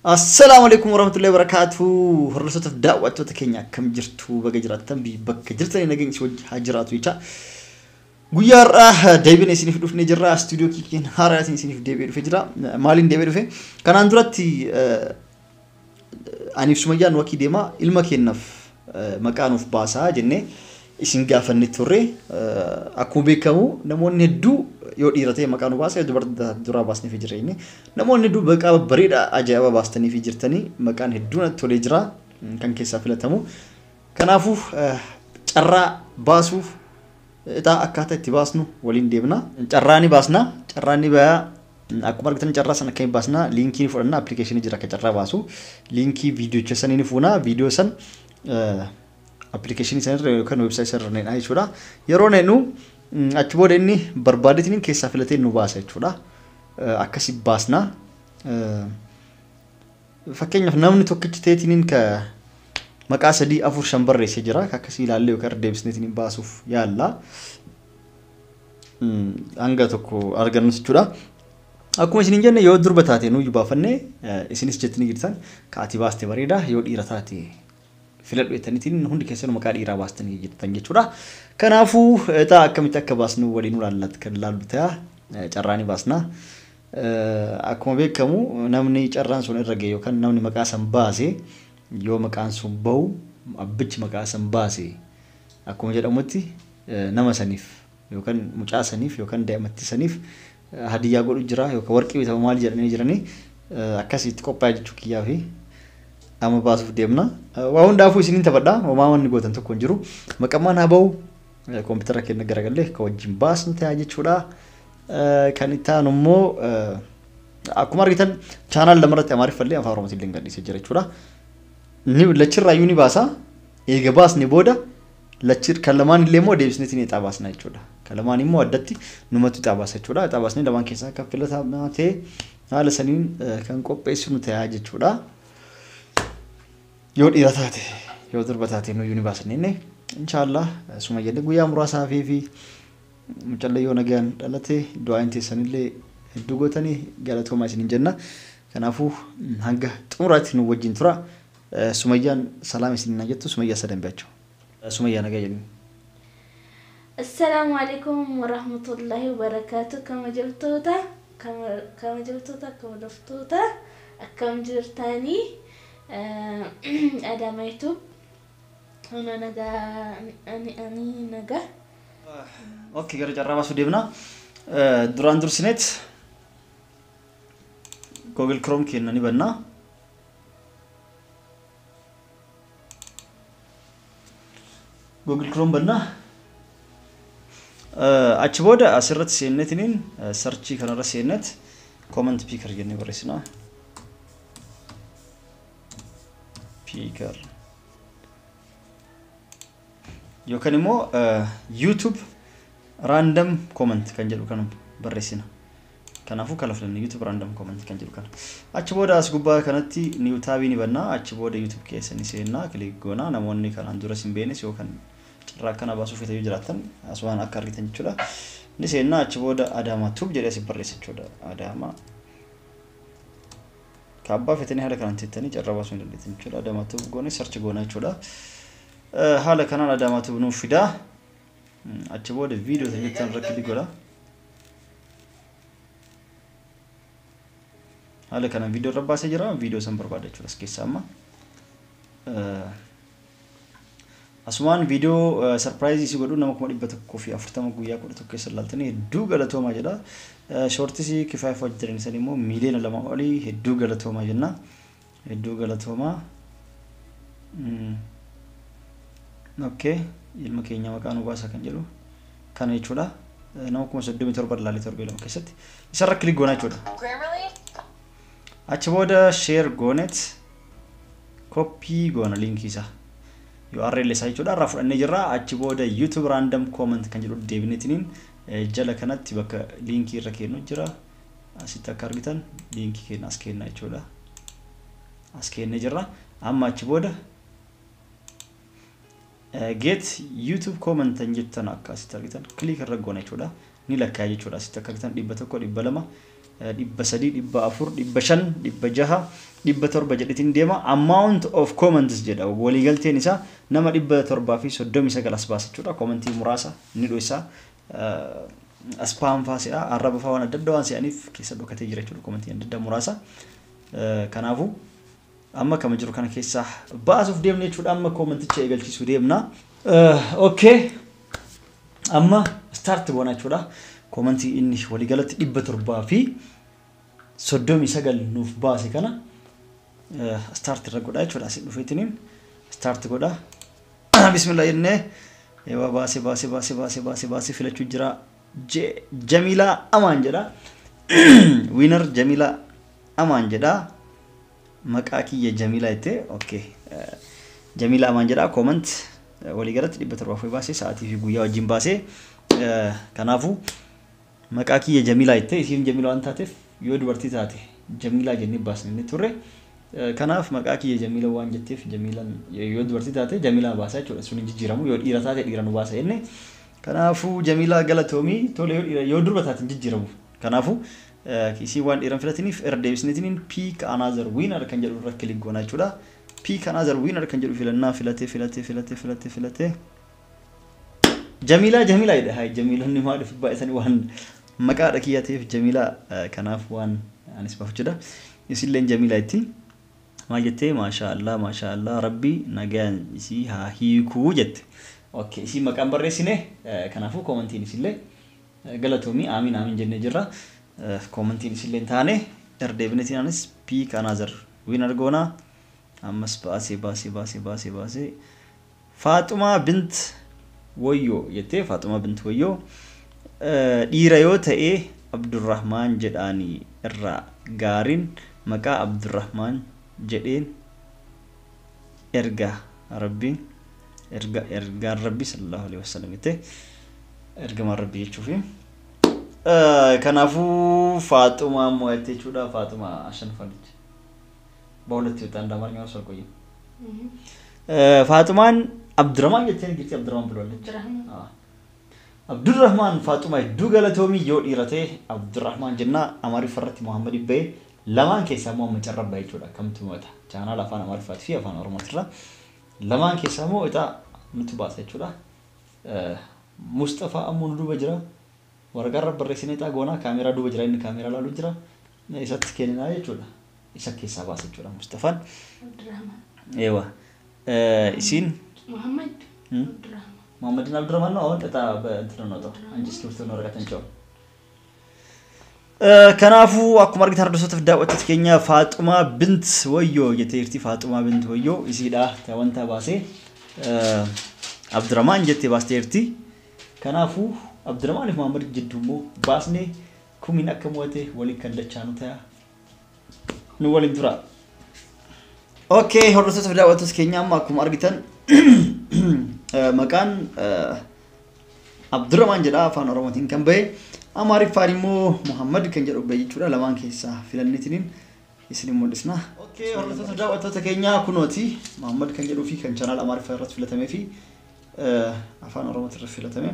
Assalaamu alaikum warahmatullahi wabarakatuh. Hordoftoota daawwattoota keenya, akkam jirtu? Baga jiraattan, bakka jirtanii nageenya isin wajji haa jiraatu jecha. Guyyaa har'aa deebine isiniif dhufnee jirra. Istuudiyoo kiikiin haaraatiin isiniif deebi'ee dhufee jira. Maaliin deebi'ee dhufe? Kanaan duratti aniif Sumayyaan wakii deemaa ilma keenyaaf maqaa nuuf baasaa jennee isin gaafanne turre. Akkuma beekamu namoonni hedduu yoo dhiira ta'e maqaa nu baasa, yoo dubartii duraa baasneef jira inni. Namoonni hedduu maqaa babbareedaa ajaa'iba baastaniif jirtanii, maqaan hedduu natti tolee jira kan keessaa filatamu. Kanaafuu carraa baasuuf ixaa akkaataa itti baasnu waliin deemna. Carraa ni baasna. Carraa ni bayaa. Akkuma argitan carraa sana akkamiin baasna? Liinkii ni fudhanna. Appilikeeshinii jira akka carraa baasu. Liinkii viidiyocha sanii ni fuuna. Viidiyoo san appilikeeshinii sanirra yookaan weebsaayitii sanirra needha jechuudha. Yeroo needhu achi booda inni barbaadeetiin keessaa filatee nu baasa jechuudha. Akkasi baasna. Fakkeenyaaf namni tokkichi ta'eetiin ka maqaa 3, 4, 5 barreessee jira. Akkasii ilaallee yookaan irra deebisneetiin baasuuf yaalla. Hanga tokko argannus jechuudha. Akkuma isin jenne, yoo durba taate nuyi baafannee isinis jettanii jirtan kaatii baaste bareeda, yoo dhiira taate filadhu jettaniitiin hundi keessanuu maqaa dhiiraa baastanii jirtan jechuudha. Kanaafuu ixaa akkamitti akka baasnu waliin ilaallat kan ilaallu ta'a. Carraa ni baasna. Akkuma beekamu namni carraan sun irra ga'e yookaan namni maqaa san baase, yoo maqaan sun bahu, abbichi maqaa san baase akkuma jedhamutti nama saniif yookaan mucaa saniif yookaan daa'imatti saniif hadiyyaa godhu jira yookaan warqii bitamu maal jedhanii jiranii akkasitti qophaa'e jechuu kiyyaa fi amma baasuuf deemna. Waa hundaafuu isiniin taphadha. Homaa wanni gootan tokko hin jiru. Maqamaan haa bahu, koompitara keenya garagallee akka wajjin baasnu ta'a jechuudha. Kan itti aanu immoo akkuma argitan channel lamarratti Amaariffallee Afaan Oromootiin illee gadhiisee jira jechuudha. Ni lachirraayyuu ni baasa. Eega baasne booda lachir kan lamaan illee immoo deebisneetiin ixaa baasna jechuudha. Kan lamaan immoo addatti numatu ixaa baasa jechuudha. Ixaa baasnee lamaan keessaa akka filatamaa ta'e haala saniin kan qopheessinu ta'a jechuudha. Yoo dhiira taate, yoo durba taate nuyyuu ni baasne inni. Inshaallah Sumayyallee guyyaa muraasa hafee fi mucallee yoo nagaan dhalate du'aan teessanillee hedduu gootanii galatoomaa isiniin jenna. Kanaafuu hanga xumuraatti nu wajjin tura. Sumayyaan salaam isiniin haa jettu. Sumayyaa sadan beekchu. Sumayyaa, nagaa jedhin. Assalaamu alaikum warahmatullahi wabarakatuh. Kabajamtoota kabajamtoota kabajamtoota, akkam jirtanii? Adama YouTube ana nagaa, ani nagaa. Okay, gara carraa baasuu deemna. Duraan dursineet Google Chrome keenya ni banna. Google Chrome banna. Achi booda asirratti seenneetiniin searchii kanarra seennet comment picker jennee barreessina. Picker. Yookaan immoo YouTube random comment kan jedhu kana barreessina. Kanaafuu kana filanne, YouTube random comment kan jedhu kana. Achi booda as gubbaa kanatti new tabii ni banna. Achi booda YouTube keessa ni seenna. Click goona. Namoonni kanaan dura sin beenes yookaan carraa akkana baasuuf yoo jiraatan asumaan akka argitan jechuudha. Ni seenna. Achi booda Adama Tube jedhee asii barreessa jechuudha. Adama kaabbaa fetanii haala kanaan teettanii carraa baasuu hin dandeettan jechuudha. Adama Tube goone search goona jechuudha. Haala kanaan Adama Tube nuuf fidaa. Achi booda viidiyoo jettan irra click godha. Haala kanaan viidiyoo irra baasee jira. Viidiyoo san barbaada jechuudha as keessaa amma. Asumaan viidiyoo surpriseii si godhu nama 140,000 guyyaa 11 keessa ilaaltanii hedduu galatoomaa jedha. Shortsii kifaayif hojjetan san immoo miiliyoona 2 olii, hedduu galatoomaa jenna. Hedduu galatoomaa. Okay, ilma keenya maqaa nu baasa kan jedhu kana jechuudha. Nama 37,000 ilaalee torbee 2 keessatti. Isarra click goona jechuudha. Achi booda share goonet copy goona liinkii isaa. URL isaa jechuudha irraa fudhannee jirra. Achi booda YouTube random comment kan jedhu deebineetiniin jala kanatti bakka liinkii irra kennu jira. Asitti akka argitan liinkii kenna as kenna jechuudha. As kennee jirra. Amma achi booda get YouTube comment kan jettan akka asitti argitan click irra goona jechuudha. Ni lakkaa'e jechuudha. Asitti akka argitan 100, 200, 300, 400, 500, 600. 700 jedhetiin deema. Amount of comments jedha. Waliigalteen isaa nama 739 as baasa jechuudha. Commentii muraasa ni dho'isa. Spam faa, arraba faa, waan adda addaa waan se'aniif keessa dhokatee jira jechuudha commentii adda addaa muraasa. Kanaafuu amma kama jiru kana keessaa baasuuf deemna jechuudha. Amma commenticha eegalchiisuu deemna. Okay. Amma start goona jechuudha. Commentii inni waliigalatti 739 nuuf baase kana start irra godha jechuudha. Asii dhufeetiniin start godha. Bismillah jennee eewwa baase baase baase baase baase baase filachuu jira. Jamilaa Amaan jedha. Winner Jamilaa Amaan jedha. Maqaa kiyya Jamilaa jettee, okay. Jamilaa Amaan jedha. Comment waliigalatti 700 baasee, sa'aatii fi guyyaa wajjin baasee. Kanaafuu maqaa kiyya Jamilaa jettee, isiin Jamilaa waan taateef, yoo dubartii taate Jamilaa jennee baasne inni turre. Kanaaf maqaa kiyya Jamila waan jetteef, Jamilaan yoo dubartii taate Jamilaa baasa jechuudha. Sun hin jijjiiramu. Yoo dhiira taate dhiira nu baasa jenne. Kanaafuu Jamilaa galatoomii, tole. Yoo dhiira, yoo durba taate hin jijjiiramu. Kanaafuu isiin waan dhiiran filatiniif irra deebisneetiniin pick another winner kan jedhu irra click goona jechuudha. Pick another winner kan jedhu filannaa, filatee filatee filatee filatee filatee. Jamilaa Jamilaa jedha. Hai, Jamiilonni maaliif baay'atanii? Waan maqaadha kiyya ta'eef Jamilaa, kanaaf waan anis baaf jedha. Isilleen Jamilaa itti maal jettee? Maashaa Allah, maashaa Allah, Rabbi nagaan isii haa hiikuu jette. Okay, isii maqaan barreessine, kanaafuu commentiin isillee galatoomii, amiin amiin jennee jirra. Commentiin isillee hin taane irra deebineetiin anis pick another winner goona. Ammas baasee baasee baasee baasee baasee Faaxumaa bint Wayyoo jettee. Faaxumaa bint Wayyoo, dhiira yoo ta'e Abdurrahmaan jedhaanii irraa gaariin maqaa Abdurrahmaan jedheen, erga Rabbiin erga ergaan Rabbii sallallahu alaihi wasallam jettee, ergamaan Rabbii jechuufi. Kanaafuu Faaxumaa mo'atte jechuudha. Faaxumaa አሸንፋለች። በሁለት ይወጣ እንደ አማርኛ እራሱ አልቆየም። Faaxumaan Abdurrahmaan jettee jirti, Abdurrahmaan ብላለች። Abdurrahmaan. Faaxumaa, hedduu galatoomii. Yoo dhiira ta'e Abdurrahmaan jennaa, Amaariffa irratti Muhammad bahee, lamaan keessaa immoo amma carra bahe jechuudha. Kamtu mo'ata? Chaanaal afaan Amaariffaatii fi afaan Oromootirra lamaan keessaa immoo ixaa nuti baasa jechuudha. Mustafaa ammoo nu duuba jira. Waraqaa irra barreessinee ixaa goonaa, kaameeraa duuba jira, inni kaameeraa laalu jira. Isatti kenninaa jechuudha. Isa keessaa baasa jechuudha Mustafaan. Abdurrahman. Eewa. Isiin Muhammad. Abdurrahman. መሐመድና አብዱረህማን ነው። አሁን እጣ በእንትን ነው የምንወጣው እንጂ እስክሪብቶ ነው ወረቀት እንጨው። Kanaafuu akkuma argitan, hordoftoota fi daawwattoota keenya, Faaxumaa bint Wayyoo jettee jirti. Faaxumaa bint Wayyoo isiidha wanta baasee Abdurrahmaan jettee baastee jirti. Kanaafuu Abdurrahmaan fi Muhammad jidduu immoo baasnee kumiin akka mo'ate waliin kan dachaanu ta'a. Nu waliin tura. Okay, hordoftoota fi daawwattoota keenya, amma akkuma argitan maqaan Abdurrahmaan jedha afaan Oromootiin kan bahe. Amaariffaan immoo Muhammad kan jedhu bahe jechuudha. Lamaan keessaa filanneetiniin isin mul'isna. Okay, hordoftoota daawwattoota keenyaa, kunooti Muhammad kan jedhuu fi kan chaanaal Amaariffaa irratti filatamee fi afaan Oromootiin irratti filatame.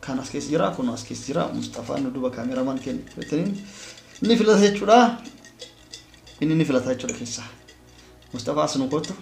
Kan as keessa jira, kun as keessa jira. Mustafaan nu duuba kaameramaan keenya filataniin ni filata jechuudha. Inni ni filata jechuudha keessaa. Mustafaa, as nu kottu.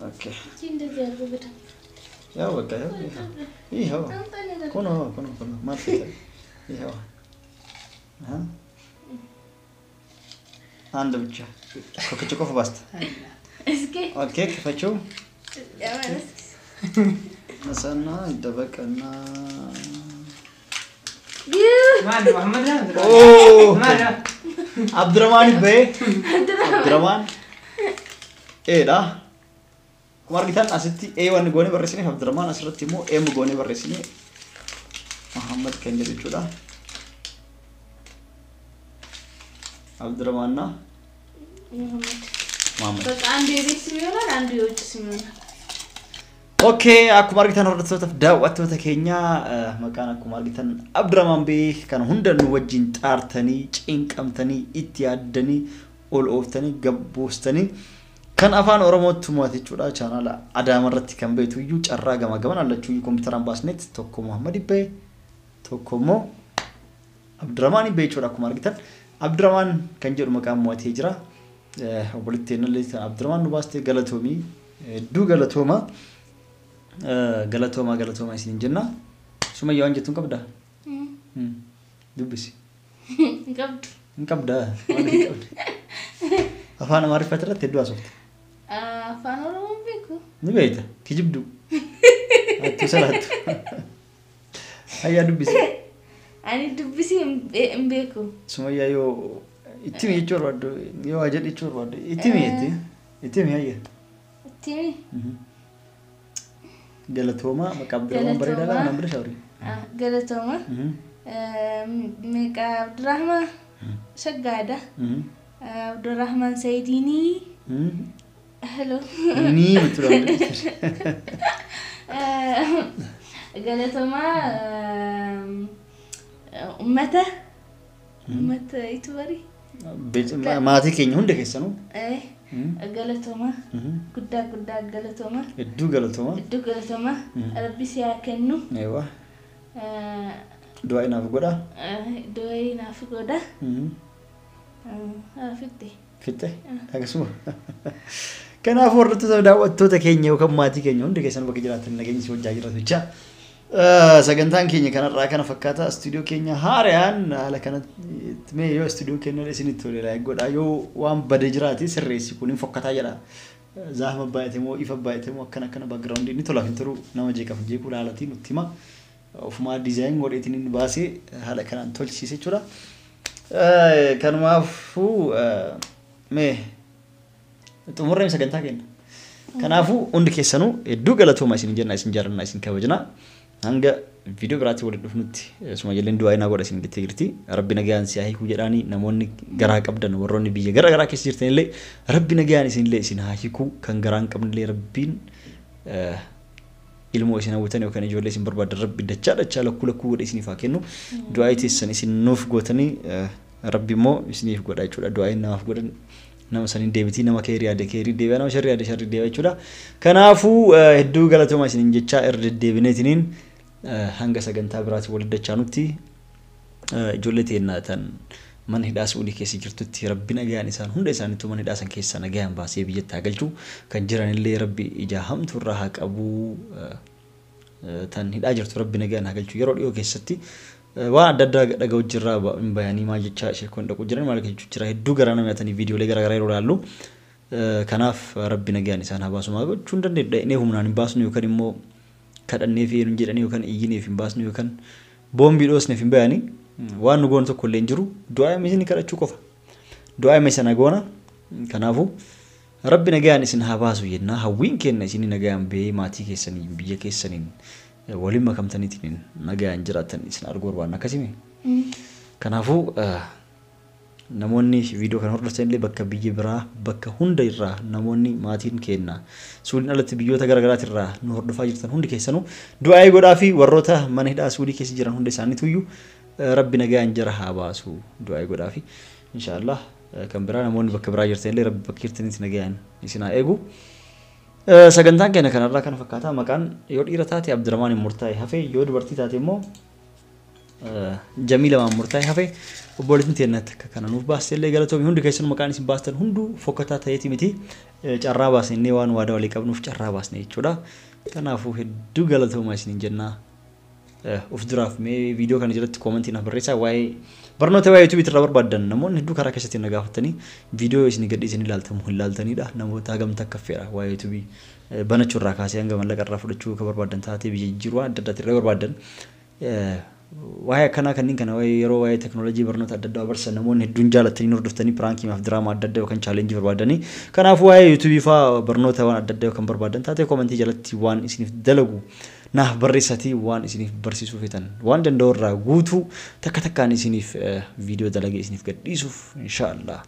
Okay. እንደዚህ አድርጎ በደንብ ያው በቃ ያው ይኸው kunoo kunoo kunoo maal ta'e ይኸው አንድ ብቻ tokkicha qofa baasta. እስኪ Okay, ክፈችው። ነሳና ይደበቅና ማን መሐመድ ነው? ኦ ማን ነው? Abdurrahmaan bahe. Abdurrahmaan eedha. Akkuma argitan asitti E waan goonee barreessineef Abdurrahmaan, asirratti immoo M goonee barreessine Muhammad kan jedhu jechuudha. Abdurrahmaan na ሙሐመድ Muhammad. በቃ አንዱ የቤት ስም ይሆናል፣ አንዱ የውጭ ስም ይሆናል። Okay, akkuma argitan, hordoftoota fi daawwattoota keenya, maqaan akkuma argitan Abdurrahmaan Bee kana hunda nu wajjin xaartanii, cinqamtanii, itti yaaddanii, ol ooftanii, gabboostanii kan afaan Oromootti mo'ate jechuudha. Chaanaala Adaama irratti kan beektu iyyuu carraa gama gaman allachuu iyyuu kompiitaraan baasnetti tokko Muhammad Bee, tokko immoo Abdurrahmaan Bee jechuudha akkuma argitan. Abdurrahman kan jedhu maqaan mo'atee jira. Obboleettiin illee Abdurrahman nu baastee galatoomii hedduu galatooma. Galatooma galatooma isiniin jenna. Sumayyaa waan jettu hin qabdaa? Dubbisi. Hin qabdu. Hin qabdaa? Waan hin qabde. Afaan Amaariffaa irratti hedduu haasofte. Afaan Oromoo beeku. Ni beekta. Kijibduu. Hattuu salaattu. Hayyaa dubbisi. Ani dubbisii hin beeku. Sumayyaa yoo itti himi jechuu barbaaddu yoo waa jedhi jechuu barbaaddu itti himi jetti. Itti himi hayya. Itti himi. Galatooma maqaa Abdurrahman bareedaadha waan bira shawri. Galatooma. Maqaa Abdurrahman Shaggaadha. Abdurrahman Saidinii. Hello. Ni mutura. Galatooma uummata uummata YouTuberii. Maatii keenya hunda keessanuu. Galatooma guddaa guddaa galatooma. Hedduu galatooma. Hedduu galatooma. Rabbi si haa kennu. Eewwa. Du'aa naaf godha. Du'aa naaf godha. Fitte. Fitte? Akkasuma. Kanaafuu hordoftoota daawwattoota keenya yookaan maatii keenya hundi keessan bakka jiraatan nageenyi si wajjaa jiraatu jecha. Sagantaan keenya kanarraa kana fakkaata. Istuudiyoo keenya haaraan haala kanatti mee yoo istuudiyoo keenya isinitti tole like godhaa yoo waan badee jiraate sirreessi kun hin fokkataa jedha. Zaafama baay'ate moo ifa baay'ate moo akkana akkana background inni tolaaf hin tolu nama jeeqaaf jeequu laalatiin nutti hima. Ofumaa design godheetiin inni baasee haala kanaan tolchisiise jechuudha. Kanumaafuu mee xumurreen sagantaa keenya. Kanaafuu hundi keessanuu hedduu galatooma isin jenna isin jaallanna isin kabajna. Hanga viidiyoo biraatti walitti dhufnutti Sumayyaa du'aa naa godha isin jettee jirti. Rabbi nagaan si haa hiikuu jedhaanii namoonni garaa qabdan warroonni biyya gara garaa keessa jirtan illee Rabbi nagaan isinillee isin haa hiikuu kan garaa hin qabnellee Rabbiin ilmoo isin hawwatan yookaan ijoollee isin barbaadan Rabbi dachaa dachaa lakkuu lakkuu godhe isiniif haa kennu. Du'aa teessan isin nuuf gootanii Rabbi immoo isiniif godha jechuudha. Du'aa namaaf godhan nama saniin deebitii nama keerii yaade keerii deebi'a nama sharrii yaade sharrii deebi'a jechuudha. Kanaafuu hedduu galatooma isiniin jechaa irra deddeebineetiniin hanga sagantaa biraatti walitti dachaanutti ijoollee teennaa tan mana hidhaa Suudii keessa jirtutti Rabbi nagaan isaan hunda isaaniitu mana hidhaa san keessa nagaan baasee biyyatti haa galchu kan jiranillee Rabbi ija hamtuu irraa haa qabu tan hidhaa jirtu Rabbi nagaan haa galchu yeroo dhiyoo keessatti waan adda addaa dhaga'u jirraa hin bayanii maal jechaa sheekoon dhaqu jiran maal jechuu jira hedduu garaa nama nyaatanii viidiyoolee garaa garaa yeroo ilaallu kanaaf Rabbi nagaan isaan haa baasu maal gochuu hin dandeenyu dhaqnee humnaan hin baasnu yookaan immoo kadhannee fi hin jedhanii yookaan iyyineef hin baasnu yookaan boombii dhoosneef hin bayanii waan nu goonu tokko illee hin jiru du'aa isin kadhachuu qofa du'aa sana goona kanaafuu Rabbi nagaan isin haa baasu jennaa hawwiin kenna isin nagaan ba'ee maatii keessanii biyya keessaniin waliin makamtaniitiin nagaan jiraatan isin arguu barbaanna akkasimi. Kanaafuu namoonni viidiyoo kana hordoftan illee bakka biyya biraa bakka hunda irraa namoonni maatiin kenna Suudiin alatti biyyoota garaagaraati irraa nu hordofaa jirtan hundi keessanuu du'aa godhaa fi warroota mana hidhaa Suudii keessa jiran hunda isaaniituyyuu Rabbi nagaan jara haa baasu du'aa godhaa fi inshaallah kan biraa namoonni bakka biraa jirtan illee Rabbi bakka jirtanitti nagaan isin haa eegu. Sagantaan keenya kanarraa kana fakkaata maqaan yoo dhiira taate Abdurrahman hin murtaa'e hafe yoo dubartii taate immoo Jamiila waan murtaa'e hafe obboleettiin teenya akka kana nuuf baaste illee galatoomii hundi keessanuu maqaan isin baastan hunduu fokkataa ta'eeti miti carraa baasnee waan waadaa walii qabnuuf carraa baasne jechuudha. Kanaafuu hedduu galatoomaa isiniin jennaa. Of duraaf mee viidiyoo kana jalatti koomentii naaf barreessaa waa'ee barnoota waa'ee YouTubeii irraa barbaaddan namoonni hedduu karaa keessatti na gaafatanii viidiyoo isin gadi isin ilaaltamu hin ilaaltanidha namoota hagam takka feera waa'ee YouTubeii banachuu irraa kaasee hanga mallaqa irraa fudhachuu kan barbaadan taatee biyya jijjiiruu waan adda addaatti irraa barbaadan waa'ee akkanaa kanneen kana waa'ee yeroo waa'ee teknooloojii barnoota adda addaa barsiisan namoonni hedduun jaalatanii hordoftanii piraankii maaf diraamaa adda addaa yookaan chaalenjii barbaadanii kanaafuu waa'ee YouTubeii fa'aa barnoota waan adda addaa yookaan barbaadan taatee koomentii jalatti waan isiniif dalagu naaf barreessatii waan isiniif barsiisuu feetan waan danda'u irraa guutuu takka takkaan isiniif viidiyoo dalagee isiniif gadhiisuuf inshaallah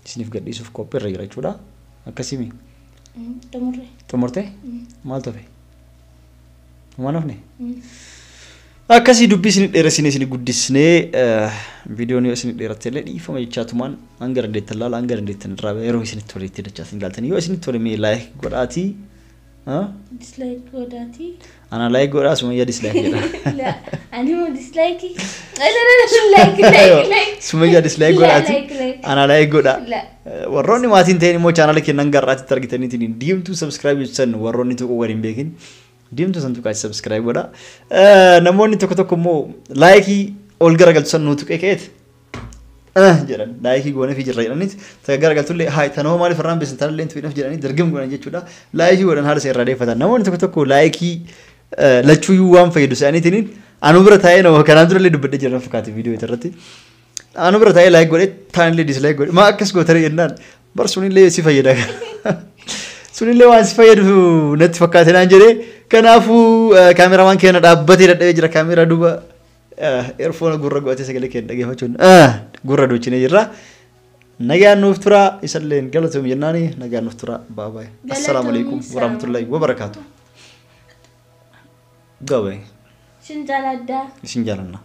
isiniif gadhiisuuf qophii irra jira jechuudha. Akkasimi. Xumurre. Xumurtee? Maal tofe? Waan hafne? Akkasii dubbii isin dheeressine isin guddisnee viidiyoon yoo isin dheeratte illee dhiifama jechaatumaan hanga dandeettan laala hanga dandeettan irraa yeroo isinitti toletti dachaa isin ilaaltanii yoo isinitti tole mee like godhaatii Dislike godhaati. Ana like godhaa, Sumayyaa dislike jedha. La, ani immoo dislike. La la la, like like like. Sumayyaa dislike godhaati. Like like. Ana like godhaa. La. Warroonni maatiin ta'in immoo chaanala kennan garraatti argitaniitiin diimtuu subscribe jechan, warroonni tuquu waliin beekin diimtuu san tuqaati subscribe godhaa. Namoonni tokko tokko immoo like ol garagalchu san nuu tuqee ka'eet jedhan, like goonee fi jirra jedhaniit takka garagaltullee haa tanoo maaliif irraan beesan tanallee tuqeef jedhanii dirgam godhan jechuudha. Like godhan haala isa irraa deeffatan. Namoonni tokko tokko like lachuuyyuu waan fayyadu se'aniitiin anu bira taa'ee, nama kanaan durallee dubbadhee jiran fakkaate viidiyoo irratti. Anu bira taa'ee like godhee taanillee dislike godhe, maa akkas gootare jennaan, bar sunillee si fayyada. Sunillee waan si fayyadu natti fakkaate naan jedhee. Kanaafuu kaameramaan keenya dhaabbatee dadhabee jira, kaameraa duuba earphone gurra godhatee sagalee keenya dhaggeeffachuun gurra duuchinee jirra. Nagaan nuuf tura, isalleen galatoom jennaani, nagaan nuuf tura, bye bye. Assalaamu alaikum warahmatullahi wabarakaatu. Gabay. Isin jaaladha. Isin jaalanna.